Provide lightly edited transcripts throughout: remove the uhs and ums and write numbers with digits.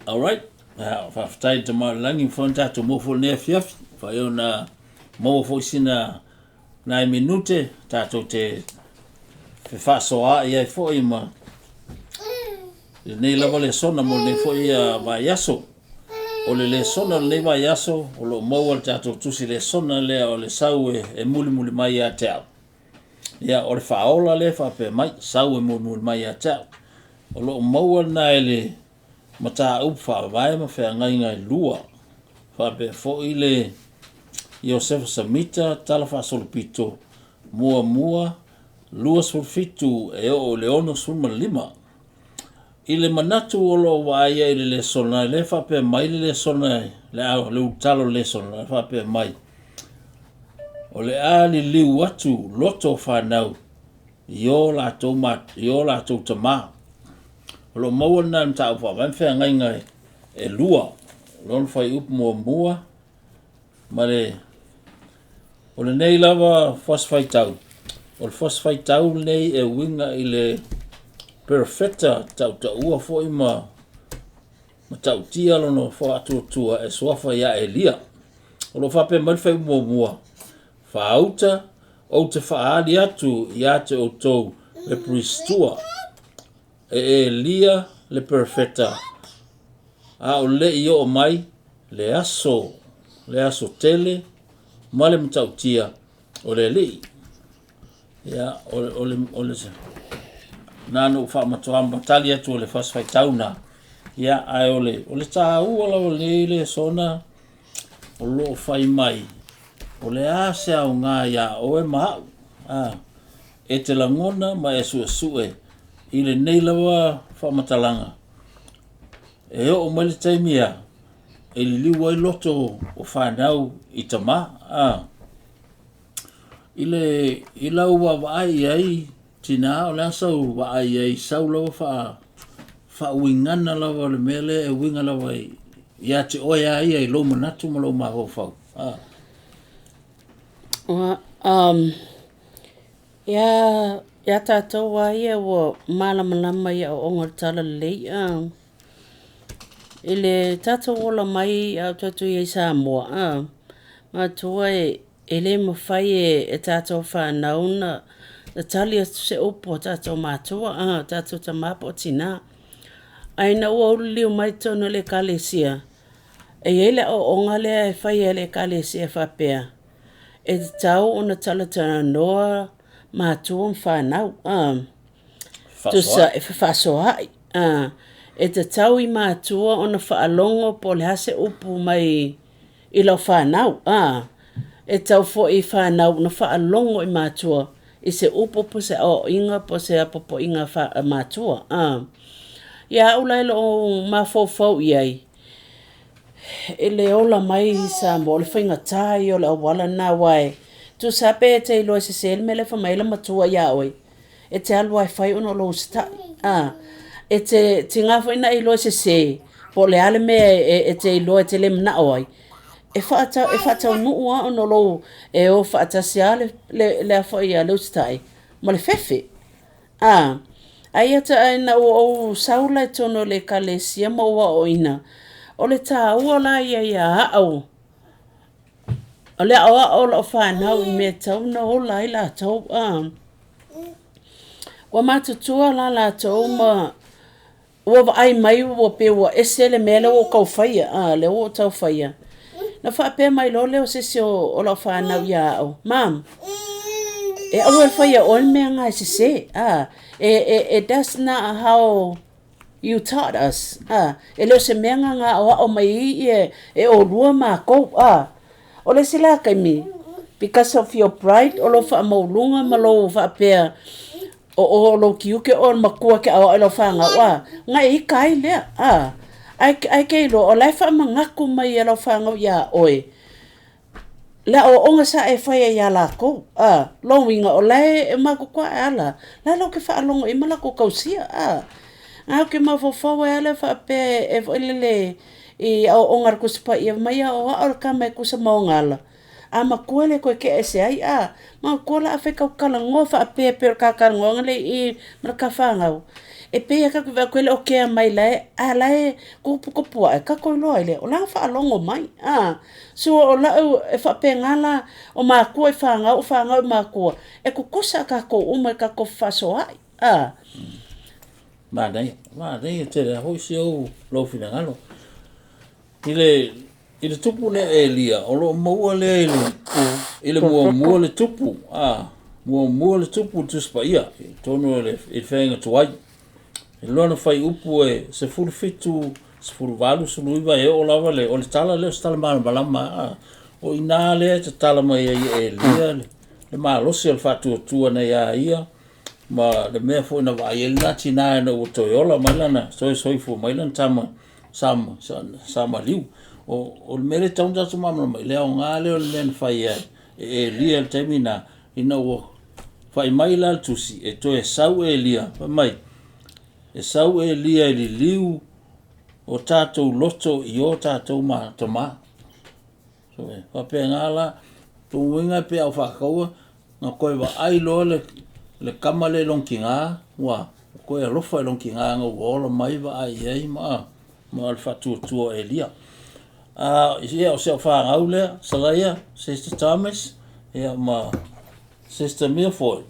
Alright, faafetai i le Tama o le Lagi ua mafai ona tatou maua foi i lenei afiafi, mafai ona maua foi sina nai minute tatou te fefaasoaai ai foi ma lenei lava lesona mo lenei foi vaiaso. O le lesona o lenei vaiaso o lo o maua i le tatou tusi lesona lea o le sau e mulimuli mai ia te au. Ia, o le faaola lea e faapea mai, sau e mulimuli mai ia te au. O lo o maua lena i le mataupu faavae ma feagaiga e lua. Faapea foi le Iosefa Samita Tala Faasolopito muamua 27 e oo i le 65. I le manatu o lo o vaai ai i le lesona, lea e faapea mai le lesona, le ulutala o le lesona, e faapea mai, o le a liliu atu loto o fanau i o latou, i o latou tamā. O lo o maua lena i le mataupu faavae ma feagaiga e lua. Lona fuaiupu muamua ma le o lenei lava fuasi faitau, o le fuasi faitau lenei e uiga i le perofeta tautaua foi ma matautia lona faatuatua e suafa ia Elia. O lo o faapea mai le fuaiupu muamua, Faauta ou te faaali atu ia te outou le Perisitua, e Elia le perofeta, a o le i oo mai le aso, le aso tele ma le matautia o le Alii. Ia, o le, o le, o le, na ona ou faamatuamatali atu o le fasi faitau na. Ia, ae o le, o le tāua lava o lenei lesona o lo o fai mai, o le a se aoga iā oe ma au, a, e te lagona ma e suesue i lenei lava faamatalaga, e oo mai le taimi a e liliu ai loto o fanau i tamā, a. I le, i lau vaavaai i ai tinā, o le a sau vaai i ai i sau lava faa, faauigana lava o le mea lea e uiga lava i, ia te oe lava ia i lou manatu ma lou mafaufau. A. Ia, ia tātou lava ia ua malamalama i aoaoga o le Talalelei, i le tatou ola mai a o tatou i ai i Samoa, manatua e le mafai e tatou fanau ona tali atu se upu a tatou matua, o tatou tama po o tina. Ae ina ua ou liliu mai i totonu o le ekalesia, e i ai le aoaoga lea e fai e le ekalesia e faapea, e tatau ona talatalanoa matua ma fanau, tusa e fefaasoaai. E tatau i matua ona faalogo po o le a se upu mai i lau fanau, e tatau foi i fanau ona faalogo i matua i se upu po o se aoaoina po o se apoapoaiga a matua. Ia au la i lou mafaufau i ai, i le ola mai i Samoa, o le faigata ia o le auala lena aua e tusa lava pe e te iloa e sese le mea la e fai mai ai le matua ia oe, e te alu lava e fai ona o lou usitai. E te tiga foi ona e iloa e sese, po o le a le mea e te iloa e te le manao ai, e faataunuu lava ona o lou, e o faatasi lava le usitai ma le fefe. Ae ina ua ou sau la i totonu o le ekalesia ma ou aoaoina, o le taua la ia ia au, o le aoao o lau fanau i mea e tatau ona ola ai latou. Ua matutua la latou ma ua vaai mai ua pei ua ese le mea lea ua ou tau faia, lea ua ou tau faia. Na faapea mai loa lea o se isi o lau fanau ia au, Mum, e aua le faia e oe le mea lena e sese. It does not how you taught us. E le o se mea lena na aoao mai ai e oulua makou. O le isi la taimi, because of your pride, o lou faamaualuga ma lou faapea o lou tiute oe o le matua e te aoao i lau fanau, a, ona e ita ai lea, a. Ae te iloa o la e faamanatu mai e lau fanau ia oe le aoaoga sa e faia ia latou, a. Lona uiga o la e matutua ae a la, o la latou te faalogo i ai ma latou tausia, a. Ae ou te mafaufau ai lava lea faapea e foi lele i aoaoga a le Tusi Paia, fai mai e aoao le tama e tusa ma ona ala, a matua e le toe tea ese ai, a. Manatua la afai tatou te talanoa faapea e pei o le ta talanoaga lea i i ma la ta fanau. E pei a kakou vaai atu e le o kea mai la e, a la e kopokopo ae kakou iloa ai lea o la e faalogo mai. A, so o lau e faapena la, o makua i fanau, o fanau i makua, e tutusa tatou uma i tatou fefaasoaai. A. Manaia, manaia tele lava foi si ou lou finagalo. I le i le tupu lea o Elia, o lo o maua lea i le i le muamua le tupu, a, muamua le tupu i le Tusi Paia i totonu o le i le feagaiga tuai. I lona fuaiupu e 17, 18, 19 e oo lava le, o le tala lea o se tala malamalama a. O i ina lea e tatala mai ai e Elia le, le malosi o le faatuatua na ia ia ma le mea foi na vaai ai lena tinā ina ua toe ola mai lana, toe soifua mai lana tama sa, sa, sa maliu. O, o le mea lea e tatau ona tatou malamalama ai, le aoga lea o le mea na fai ai e Elia i le taimi lena, ina ua fai mai la le tusi, e toe sau Elia, fai mai, e sau Elia e liliu o tatou loto i o tatou ma tama. So, e faapena la, lona uiga e pei a faataua, na toe vaai loa le, le tama lea i lona tina, ua toe alofa i lona tina ina ua ola mai vaai i ai ma, ma le faatuatua o Elia. Ia, o si au fanau lea, Salaia, Sister Thomas, ia ma Sister Milford.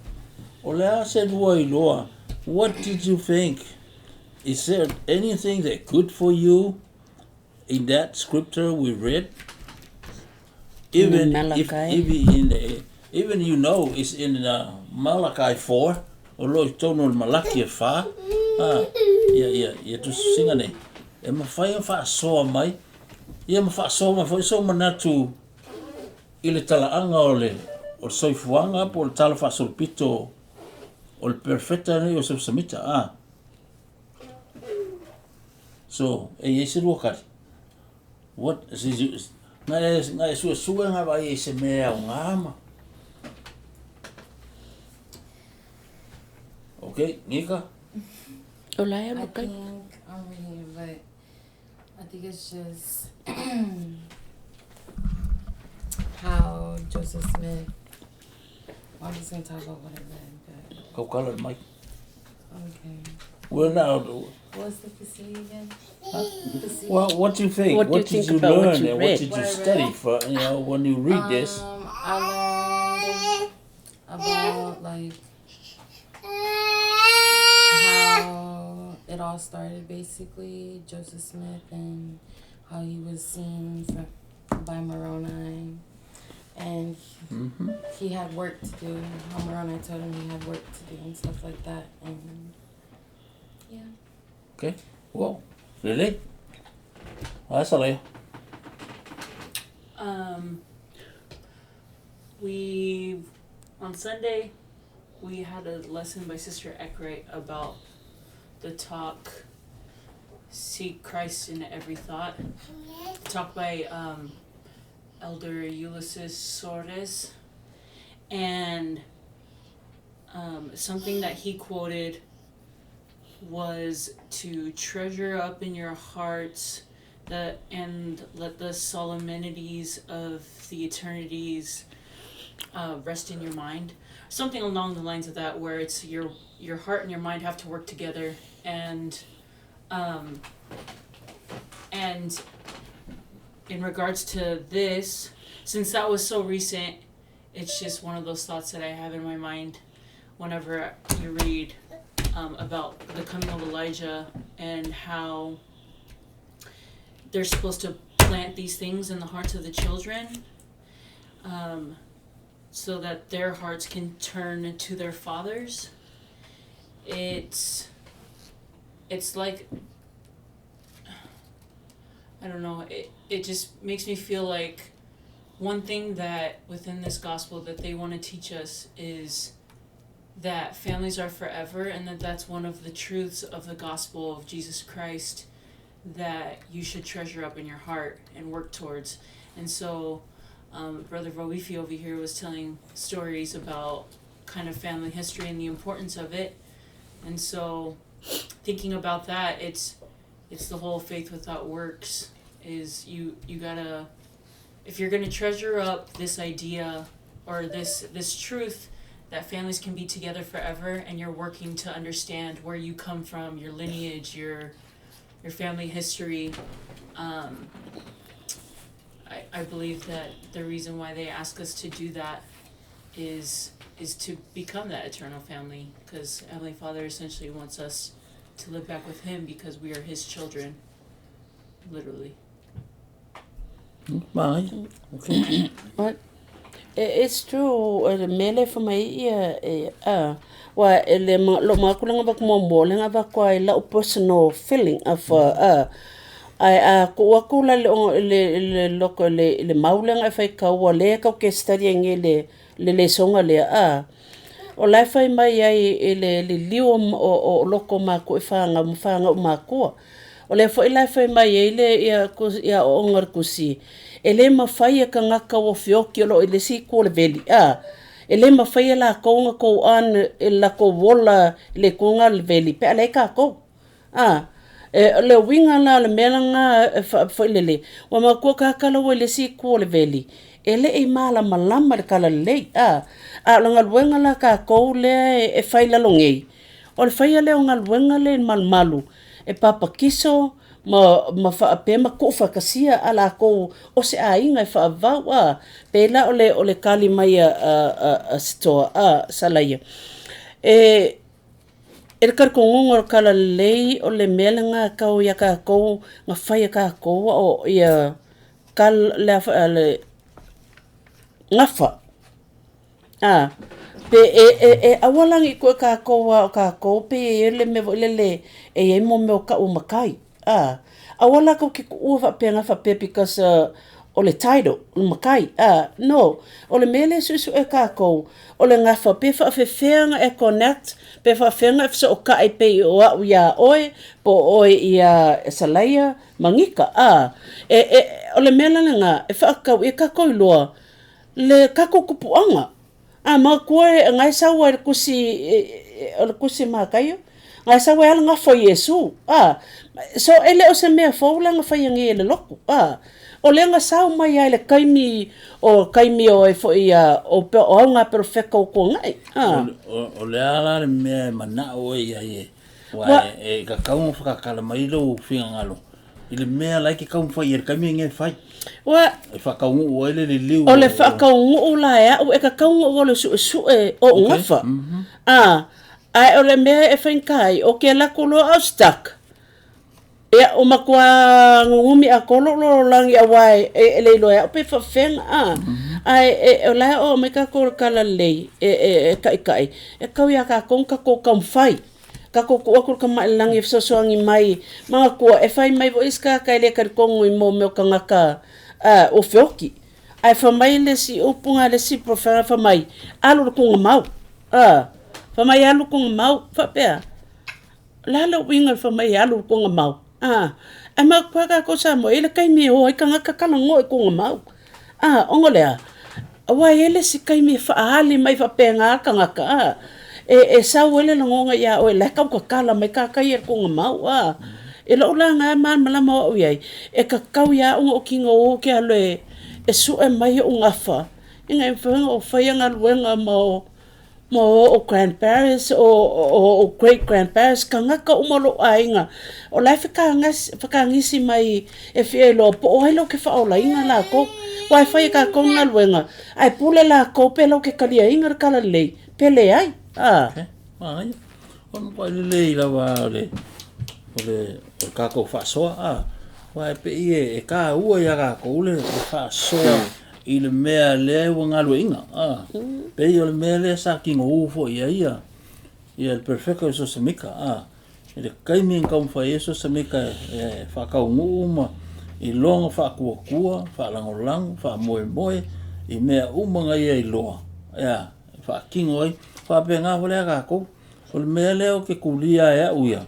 O le a se lua iloa? What did you think? Is there anything that good for you in that scripture we read? In Even if Malachi. even in the, even you know it's in Malachi 4, o lo o i totonu o le Malaki e 4, a, ia, ia, ia tusitusiga nei, e mafai ona faasoa mai, ia ma faasoa mai foi sou manatu i le talaaga o le, o le soifuaga po o le tala faasolopito o le perofeta lenei o Iosefa Semita, a. So, e i ai se lua tali? What, na e, na e suesue na vaai ai i se mea e aoga ma. Okay, Nika? O la e I alu kai. think I'm reading it, but I think it's just how Joseph Smith. Well, I'm just gonna talk about what I read, but Kaukala le mic. okay. Well, now, What's the facility again? Huh? Facility. Well, what do you think? What do you What did think you about what learn you and what read? did What you I study read? for, you know, when you read this? I learned about like how it all started, basically Joseph Smith and how he was seen by Moroni, and he had work to do. How Moroni told him he had work to do and stuff like that, and yeah. Okay. Well, lelei. Ai Salaia. We, on Sunday, we had a lesson by Sister Eckright about the talk, Seek Christ in Every Thought. Talk by Elder Ulysses Soares. And something that he quoted was to treasure up in your hearts and let the solemnities of the eternities rest in your mind. Something along the lines of that, where it's your heart and your mind have to work together. And and in regards to this, since that was so recent, it's just one of those thoughts that I have in my mind whenever you read about the coming of Elijah and how they're supposed to plant these things in the hearts of the children, so that their hearts can turn to their fathers. It's like, I don't know, it just makes me feel like one thing that within this gospel that they want to teach us is that families are forever, and that that's one of the truths of the gospel of Jesus Christ that you should treasure up in your heart and work towards. And so Brother Vauifi over here was telling stories about kind of family history and the importance of it. And so thinking about that, it's the whole faith without works is you gotta, if you're gonna treasure up this idea or this truth that families can be together forever, and you're working to understand where you come from, your lineage, your family history. I believe that the reason why they ask us to do that is to become that eternal family, because Heavenly Father essentially wants us to live back with Him because we are His children, literally. Mai. Okay. But it's true, e le mea lea e fai mai ai ia e a aua e le lou maku lea na avatu muamua lea na avatu lava i lau personal feeling of a ae a tuu atu la i le loto i le mau lea na e faitaua lea tatou te study ai nei i le lesona lea a o la e fai mai ai i le liliu o loto o matua i fanau ma fanau i matua. O lea foi la e fai mai ai le aoaoga o le Tusi, e le mafai e tagata ua feoti o lo o i le isi itu o le veli, a, e le mafai e latou ona go on i le latou ola i le itu lena o le veli pe a leai tatou. A, o le uiga la o le mea lena foi lele, ua manatua tagata la ua i le isi itu o le veli, e le i malamalama i le talalelei, a, a o le galuega la a tatou lea e fai i lalo nei, O le faia lea o galuega lea i le malumalu e papatiso ma faapea ma tuufaatasia a latou o se aiga e faavavau a pei la o le tali mai a Sitoa a Salaia. E le talitonuga o le talalelei o le mea lena e tau ia tatou na fai e tatou a o ia le gafa. A, pe e aua la ne i toe tatou a o tatou pei e i ai le mea foi lele e i ai mo mea o tau o matai. A, aua la tou te tuua faapena faapea because o le title, o le matai. A, no, o le mea lea e suesue e tatou, o le gafa pe faafefea ona e connect, pe faafefea ona e fesootai pei o au ia oe, po o oe ia Salaia ma Nika. A, o le mea la lena e faatatau i ai tatou iloa le tatou tupuaga. A manatua e na e sau lava i le tusi o le tusi a Mataio, na e sau ai lava le gafa o Iesu. A, so e le o se mea fou la na faia nei e le lotu. A, o lea na sau mai lava i le taimi o taimi o ai foi o au na perofeta ua tuanai. A. O le a la le mea e manao oe i ai e, aua e tatau ona whakakala mai lou finagalo i le mea la e te taumafai i ai i le taimi lenei e fai. Ua. E whakaunuu ai le liliu. O le whakaunuu la e au e tatau ona ou alu e suesue oʻu gafa. A, ae o le mea e faigata ai, o ke alu atu loa a o stuck, ia, ua matua nunumi atoa lou lalolagi aua e le iloa e au pe faafefea a. Ae o la e oo mai tatou i le talalelei e taitai, e tatau ia tatou ona tatou taumafai. Tatou tuu atu i le Tama i le Lagi e fesoasoani mai, manatua e fai mai foi isi tagata e le talitonu i mea o tagata ua feoti. Ae fai mai le isi upu na le isi professor fai mai, alu i le tuugamau. Fai mai alu i le tuugamau, faapea, o le a le uiga o le fai mai e alu i le tuugamau? Ae manatua tatou Samoa, e i ai le taimi e o ai tagata talanoa i tuugamau. Ona o le a? Aua e i ai le isi taimi e faaali mai faapena le tagata, a, e sau ai le lagona ia oe, la e tau tatala mai tagata ia i le tuugamau, a. I lou la lena malamalama o au i ai, e tatau ia au ona ou tigaina ou te alu e sue mai ou gafa, ina ia mafai ona ou faia galuega ma ma oʻu grandparents, o oʻu great grandparents, tagata uma o lou aiga, o la e fetagisi mai e fia iloa po o ai latou te faaolaina latou. Aua e fai e tatou le galuega, ae pule latou pe latou te taliaina le talalelei pe leai. A. Okay. Manaia. O le matua lelei lava o le o le o le tatou faasoa a. Aua e pei e taua ia tatou le faasoa i le mea lea ua galueaiina. A, pei o le mea lea sa tigaū foi i ai ia le perofeta o Iosefa Mika. A, i le taimi na taumafai ai Iosefa Mika e faataunuu ma i lona faatuatua, faalagolago, faamoemoe i mea uma na ia iloa, e a, e faatino ai. Faapena foi la ia tatou. O le mea lea ou te tulia e au ia,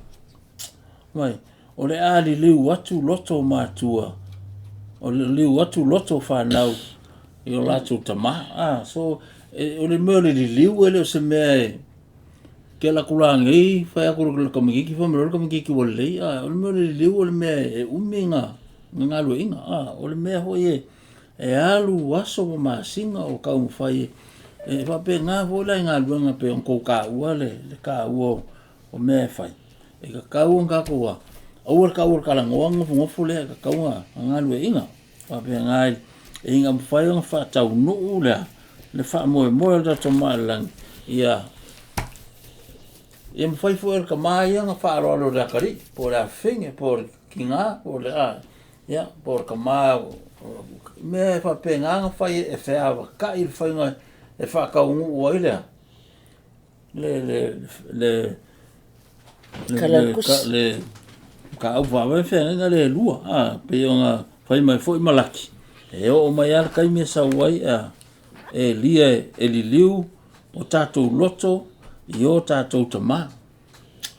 mai, o le a liliu atu loto o matua, o le liliu atu loto o fanau i o latou tama. A, so, o le mea o le liliu e le o se mea e ke alu atu lanei, fai atu i le tamaititi, fai mai loa le tamaititi ua lelei. A, o le mea o le liliu o le mea e umi na galueaiina. A, o le mea foi e alu aso ma masina o taumafai E faapena foi la i galuega pei ona tou taua le le taua o o mea e fai, e tatau ona tatou a, aua le tau o le talanoa ona nofonofo lea, e tatau ona galueaiina. Faapena ina mafai ona faataunuu le a, le faamoemoe o le tatou Tama i le Lagi, ia ia mafai foi e le tama ia ona faaaloalo i le atalii, po o le afafine, po o le tina, po o le a, ia, po o le tama, mea e faapena ona fai e feavatai le faiga e faataunuu ai le a, le le le le le mataupu faavae feagaiga lea e lua, a, pei ona fai mai foi Malaki, e oo mai lava le taimi e sau ai a Elia e liliu o tatou loto i o tatou tama.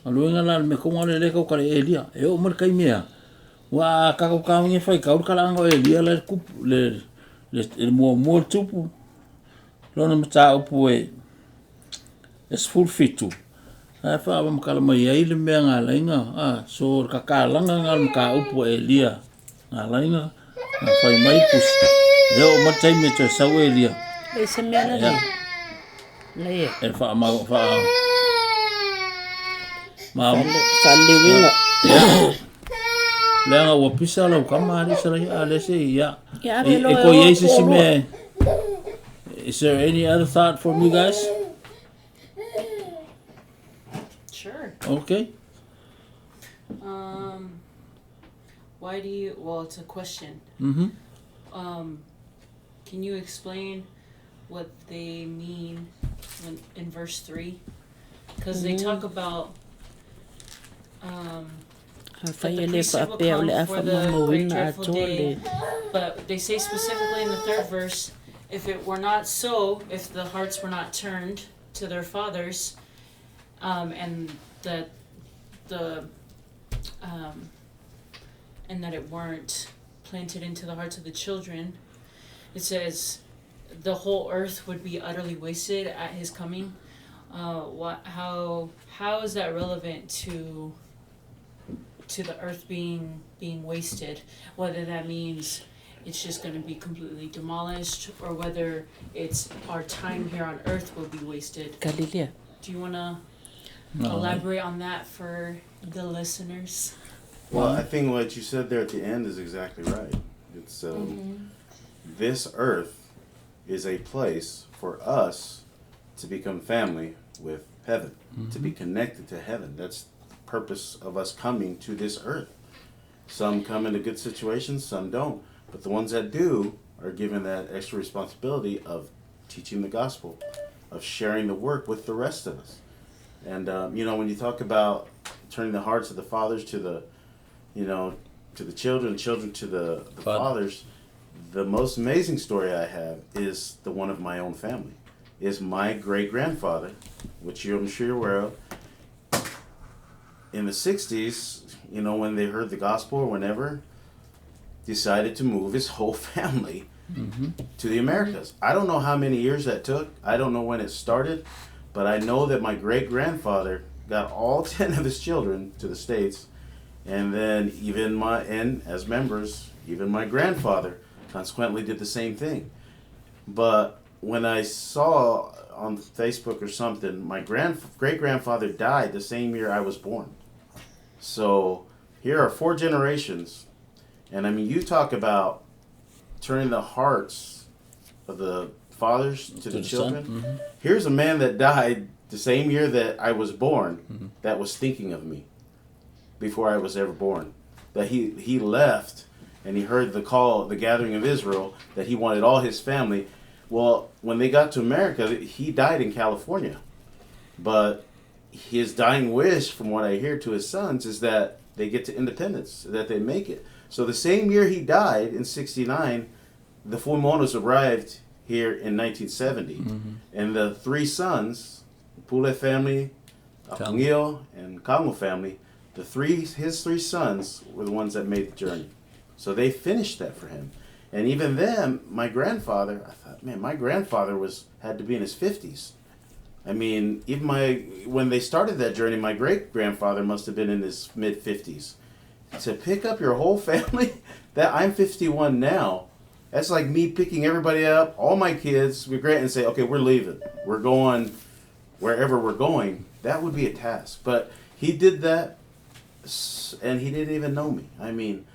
O le uiga la o le mea tonu lava lea o lea e tautala i ai Elia, e oo mai le taimi e a, aua a tatou tago e faitau le talaaga o Elia la e tupu, le muamua le tupu, lona mataupu e 17, la e faamatala mai ai le mea na ala ai ona, a, so o le tatalaga lena o le mataupu a Elia na ala ai ona fai mai le tusi, e oo mai le taimi e toe sau Elia. E se mea la Ia. le. E faamau, faa, ma, Faaliliuina. Leaga ua pisa lau tama alii Salaia, a lea se i, ia. Ia ave E, loa e e toe i o ai se isi toalua. mea e, is there any other thought from you guys? Sure. Okay. Why do you, well, it's a question. Mm-hmm. Can you explain what they mean when in verse 3? Because they talk about Afai that the e le priesthood will faapea o le come a for the great faamauina dreadful atoa day. le But they say specifically in the third verse, if it were not so, if the hearts were not turned to their fathers, and that the and that it weren't planted into the hearts of the children, it says the whole earth would be utterly wasted at his coming. What? How is that relevant to the earth being wasted? Whether that means it's just going to be completely demolished, or whether it's our time here on earth will be wasted. Galilea. Do you want to No. elaborate on that for the listeners? Well, I think what you said there at the end is exactly right. It's this earth is a place for us to become family with heaven, to be connected to heaven. That's the purpose of us coming to this earth. Some come into good situations, some don't. But the ones that do are given that extra responsibility of teaching the gospel, of sharing the work with the rest of us. And, you know, when you talk about turning the hearts of the fathers to the, you know, to the children, children to the fathers, the most amazing story I have is the one of my own family. Is my great-grandfather, which I'm sure you're aware of. In the 60s, you know, when they heard the gospel or whenever, decided to move his whole family to the Americas. I don't know how many years that took. I don't know when it started, but I know that my great-grandfather got all 10 of his children to the States, and then even and as members, even my grandfather consequently did the same thing. But when I saw on Facebook or something, my great-grandfather died the same year I was born. So here are 4 generations. And I mean, you talk about turning the hearts of the fathers to the the son. children. Here's a man that died the same year that I was born, that was thinking of me before I was ever born. That he left and he heard the call, the gathering of Israel, that he wanted all his family. Well, when they got to America, he died in California. But his dying wish, from what I hear to his sons, is that they get to independence, that they make it. So the same year he died, in 69, the Fuimonos arrived here in 1970. And the 3 sons, the Pule family, Apungio, and Kongo family, his 3 sons were the ones that made the journey. So they finished that for him. And even then, my grandfather, I thought, man, my grandfather had to be in his 50s. I mean, even when they started that journey, my great-grandfather must have been in his mid-50s. To pick up your whole family, that I'm 51 now, That's like me picking everybody up, all my kids, we grant and say, okay, we're leaving. We're going wherever we're going. That would be a task. But he did that, and he didn't even know me. I mean,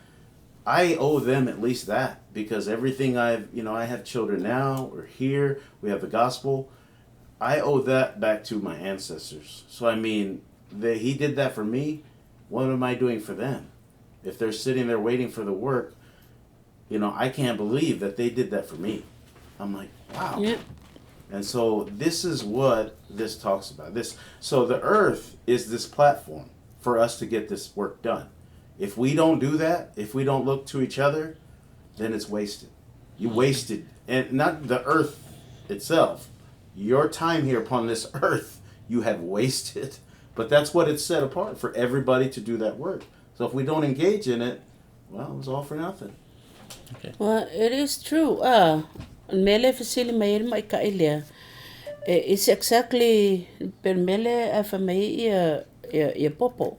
I owe them at least that because everything I've, you know, I have children now, we're here, we have the gospel. I owe that back to my ancestors. So, I mean, he did that for me. What am I doing for them? If they're sitting there waiting for the work, you know, I can't believe that they did that for me. I'm like, wow. Yeah. And so this is what this talks about. So the earth is this platform for us to get this work done. If we don't do that, if we don't look to each other, then it's wasted. You wasted, and not the earth itself. Your time here upon this earth, you have wasted. But that's what it's set apart for, everybody to do that work. So if we don't engage in it, well, it's all for nothing. Okay. Well, it is true. Mele fesili mai ai mai ka ilea. It's exactly per mele a fa mai ia ia ia popo.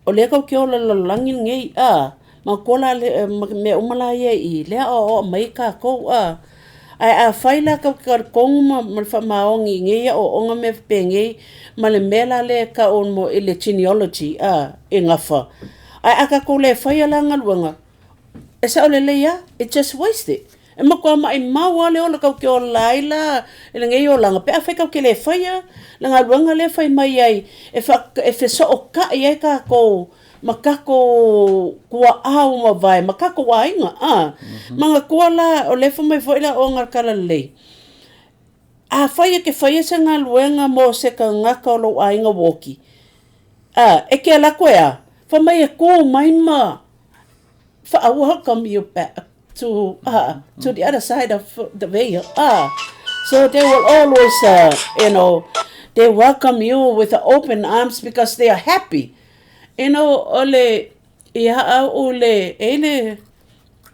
O lea kau ke ola lalolagi lenei, a, ma koa la le, ma mea uma la ia i lea o o mai kākou, a. Ae afai la kau ke talikongu ma, ma le faamaoni i nei aoaoga mea faapenei, ma le mea la lea e tau mo i le genealogy, a, e gafa. Ae a tatou le faia la galuega, e sao lelei lava, it just waste it. E matua maimau lava le ola kau ke ola ai la i lenei olaga, pe afai kau ke le faia le galuega lea e fai mai ai, e fa, e fesootai ai takou ma takou tuaa ua mavae, ma takou aiga, a. Manatua la, o lea e fai mai foi le aoga a le Talalelei, afai e te faia se galuega mo se tagata o lou aiga ua oti, a, e te alu atu e a, fai mai e tu mai ma welcome you back to to the other side of the veil. So they will always, they welcome you with open arms because they are happy. O le ia au le e le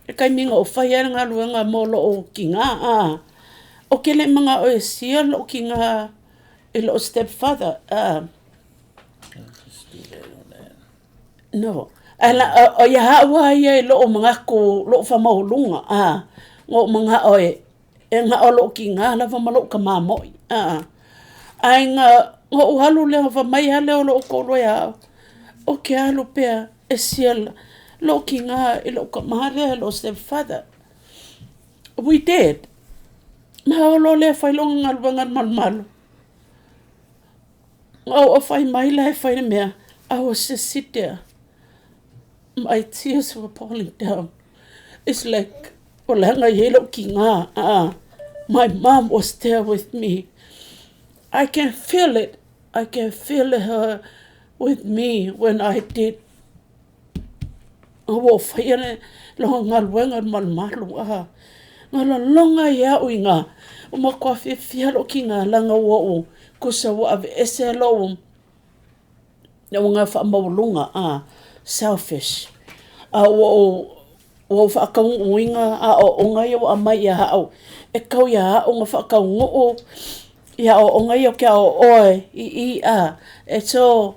e taimi na ou faia ai le galuega mo lou tina a o ke le manao e sia lou tina i lou stepfather a. No. Ae la, o ia au lava ia i lou manatu, lou faamaualuga, a, na ou manao e, e na o lou tina lava ma lou tama moi, a. Ae na ou alu lea, fai mai lava lea o lou toalua ia au, ou te alu pea e sia lou tina i lou tama lea, lou stepfather. We did. Ma oo loa lea fai lona galuega i le malumalu. Na ou fai mai la e fai le mea, I was just sit there. My tears were pouring down. It's like, o le aga i ai lou tina, a. My mom was there with me. I can feel it. I can feel her with me when I did. Ua ou faia le lona galuega i le malumalu, a. Na lologa ai au i ina, ua matua fiafia lou tina leaga ua ou tusa ua aveese lou aga faamaualuga, a, selfish. A ua ou faataunuuina aoaoga ia ua aumai ia au, e tau ia au ona faataunuu ia aoaoga ia ou te aoaoa i i, a. E so,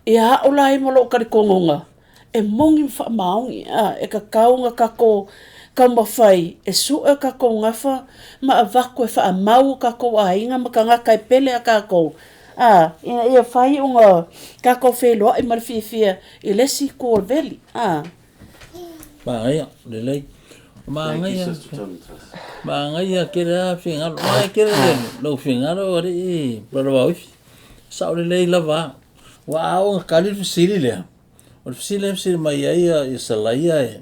ia au la ia ma lou talitonuga, e moni ma faamaoni, a, e tatau ona tatou taumafai e sue tatou gafa ma avatu e faamau o tatou aiga ma tagata e pele ia tatou, a, ina ia fai ona tatou feiloai ma le fiafia i le isi itu o le veli, a. Manaia, lelei. Thank you, Manaia, Sister Tonitas. manaia tele lava finagalo. Manaia tele le lou finagalo alii Brother Vaoifi. Sao lelei lava au. Aua a oo ina tali le fesili lea, o le fesili lea e fesili mai ai ia Salaia e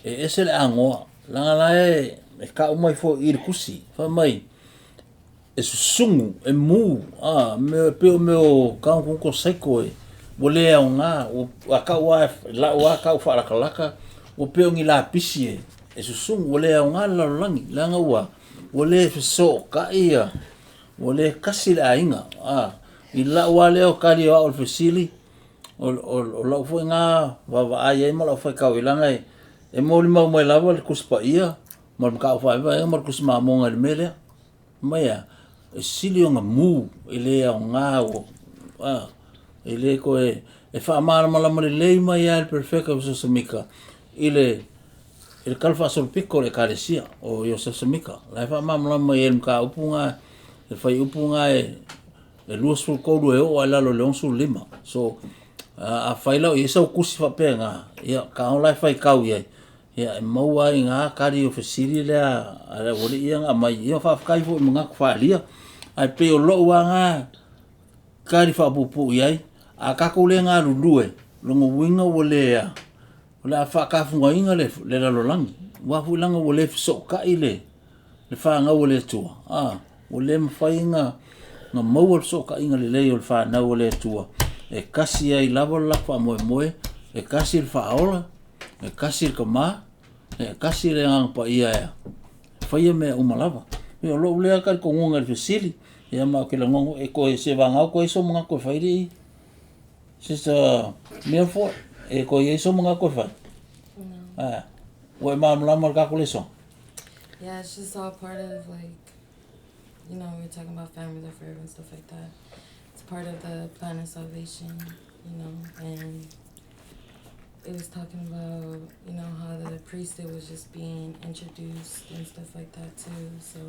ese le agoa, leaga la e tau mai foi i i le tusi, fai mai, e susugu, e mu, a, mea e pei o mea o tagotogoto saiko e ua le aoga, ua, a tau lava, i lau lava tau faalatalata, ua pei o ni lapisi e susugu, ua le aoga le lalolagi, leaga ua, ua le fesootai ia, ua le tasi le aiga, a. I lau lava lea o tali o au i le fesili, o lau foi lena vaavaai ai ma lau faitau i ai, leaga e molimau mai lava le Tusi Paia ma le Mataupu Faavaevaega ma le Tusi Mamoga i le mea lea. Mai a, e sili ona mu, e le aoga, ua, a, e le toe, e faamalamalama lelei mai lava e le Perofeta o Iosefa Semita, i le i le talafaasolopito o le Ekalesia o Iosefa Semita. O la e faamalamalama mai ai i le mataupu lena, le fuaiupu lena e 23 e oo lava i lalo i le 65. So, afai la o i ai sau tusi faapena, ia, tago la e faitau i ai, ia, e maua ai i ina tali o fesili lea a le aualii ia na aumai. Ia faafetai foi i manatu faaalia. Ae pei o lou lava lena tali faapuupuu i ai. A tatou le galulue, lona uiga ua le a? O le a faatafugaina le lalolagi, aua foi leaga ua le fesootai le fanau a le Atua, a, ua le mafai ona maua le fesootaiga lelei o le fanau a le Atua, e tasi ai lava le latou faamoemoe, e tasi le Faaola, e tasi le Tama, e tasi le Agaga Paia e faia mea uma lava. Ia o lou lea talitonuga i le fesili, ia ma ou te lagona e toe seivagana ua toe i ai sou manatu e fai alii Sister Milford, e toe i ai sou manatu e fai? No. Ae a? Ua e malamalama i le tatou lesona? Yeah, it's just all part of like, you know, we were talking about families are forever and stuff like that. It's part of the plan of salvation, you know, and it was talking about, you know, how the priesthood was just being introduced and stuff like that too. So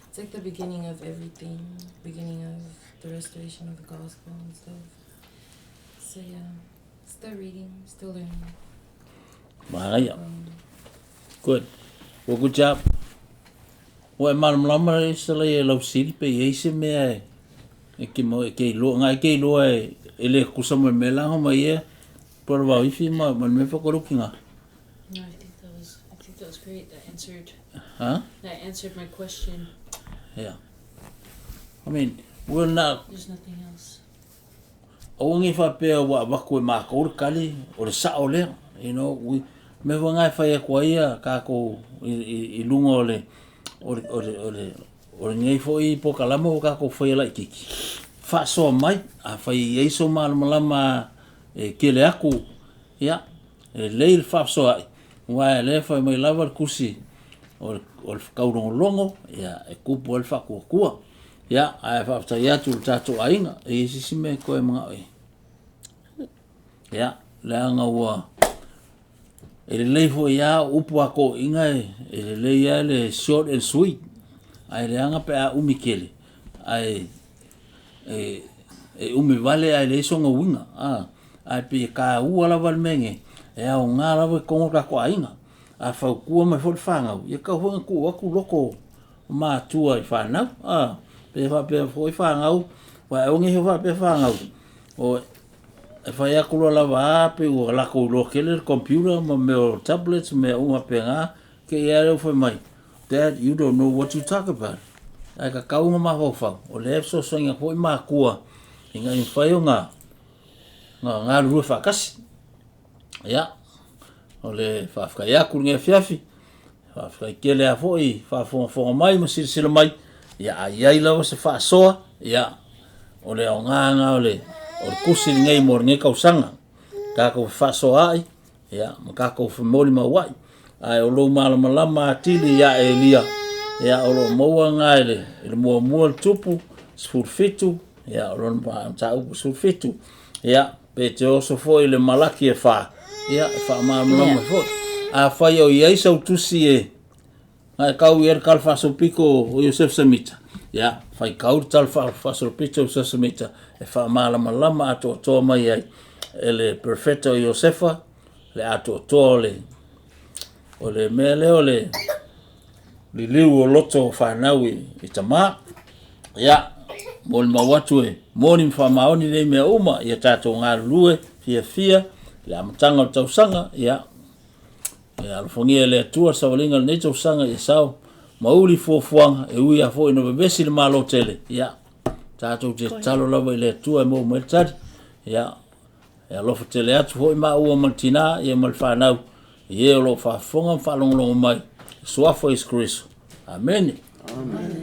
it's like the beginning of everything, beginning of the restoration of the gospel and stuff. So yeah, still reading, still learning. Manaia. Good. Well, good job. Ua e malamalama le Isala i lau fesili pe i ai se mea e e ke mo e ke iloa ngai ke iloa e e le tutusa ma le mea la mai ia Brother Vauifi ma ma le mea whakarukinga. No, I think that was I think that was great. That answered Huh? that answered my question. Yeah. I mean, we're not There's nothing else. Aua nei faapea ua avatu e matou le tali, o le sao lea. You know, we, mea foi na e fai atu ai a tatou i, i, i luga o le, o le, o le, o le, o lenei foi polokalame ua tatou faia laitiiti, faasoa mai, afai e i ai sou malamalama e tele atu, ia, e lelei le faasoaai, aua o lea e fai mai lava le tusi, o le, o le taulogologo, ia, e tupu ai le faatuatua. Ia, ae faafetai atu i le tatou aiga, e i ai se isi mea e toe manao i ai? Ia, leaga ua e lelei foi lava o upu a toeaiina e lelei lava le short and sweet, ae leaga pe a umi tele, ae e, e umi vale ae leai sona uiga, a, ae pei e taua lava le mea nei, e aoga lava i totonu o tatou aiga. A fautua mai foi le fanau, ia tatau foi ona tuu atu loto o matua i fanau, a, pe faapea foi fanau, aua e oge faapea fanau, o e fai atu loa lava a pei ua latou iloa tele le computer ma mea o tablets ma mea uma faapena, te i lava lea ua fai mai, Dad, you don't know what you talk about. Ae tatau ona mafaufau, o lea e fesoasoani atu foi matua ina ia mafai ona galulue faatasi. Ia, o le faafetai atu i lenei afiafi, faafetai tele lava foi i faafogafoga mai ma silasila mai, ia a i ai lava se faasoa, ia o le aoga lena o le tusi lenei mo lenei tausaga. Tatou fefaasoaai, ia, ma tatou femolimauai, ae o lou malamalama atili ia Elia, ia o lo o maua lena i le, i le muamua le tupu, 17, ia o lona mataupu 17, ia pe te oso foi i le Malaki e 4, ia e faamalamalama yeah. foi. Afai o i ai sau tusi e na e kau i ai le tala faasolopito o Iosefa Semita, ia faitau le tala faasolopito o Iosefa Semita e faamalamalama atoatoa mai ai e le perofeta o Iosefa le atoatoa o le o le mea lea o le liliu o loto o fanau i, i tama. Ia, molimau atu e moni ma faamaoni nei mea uma, ia tatou galulue fiafia i le amataga o le tausaga, ia, ia alofagia e le Atua le savaliga o lenei tausaga ia sao mauli fuafuaga e ui lava foi ina vevesi le Malo tele, ia, tatou te tatalo lava i le Atua e maua mai le tali, ia, E alofa tele atu foi maua ma le tinā ia ma le fanau i e o lo o faafofoga ma faalogologo mai i le Suafa o Iesu Keriso. Amene. Amene.